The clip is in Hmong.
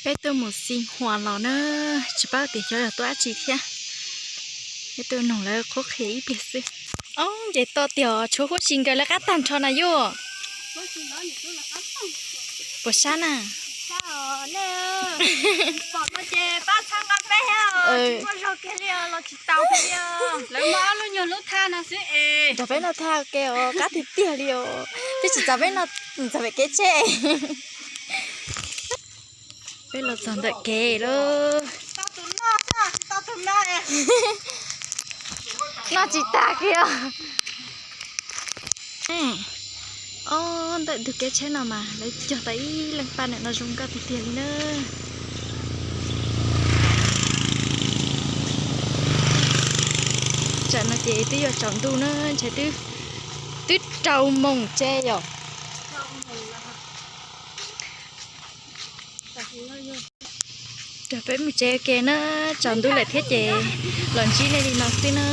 Peb tuaj mus xi huas los na, tsis paub tias xyov yog tuaj dab tsi thiab. Peb tuaj nug lawv qhuab qhia ib pliag xwb. Ob, nce toj tiag, tshuav huab si nkawd lawv qab tag nrho na yom. Puas sab na? Nrog peb noj thaj ke os, qab tiag tiag li os. Twb tsis txav peb noj, txog pem kev tsheb. Peb los txog ntawm kev lawm. Noj tsis tag kiag. Ob, ntawm ntug kev tsheb no mas lawv cog tau ib leeg paj ntawm no zoo nkauj tiag tiag li na. Tsam no ces twb yuav tsaus ntuj na, ntshe twb, twb rau moos tsev yom. Rau peb mus tsev ua ke na, tsaus ntuj lawm thiab ces los ntsib nej li no xwb na.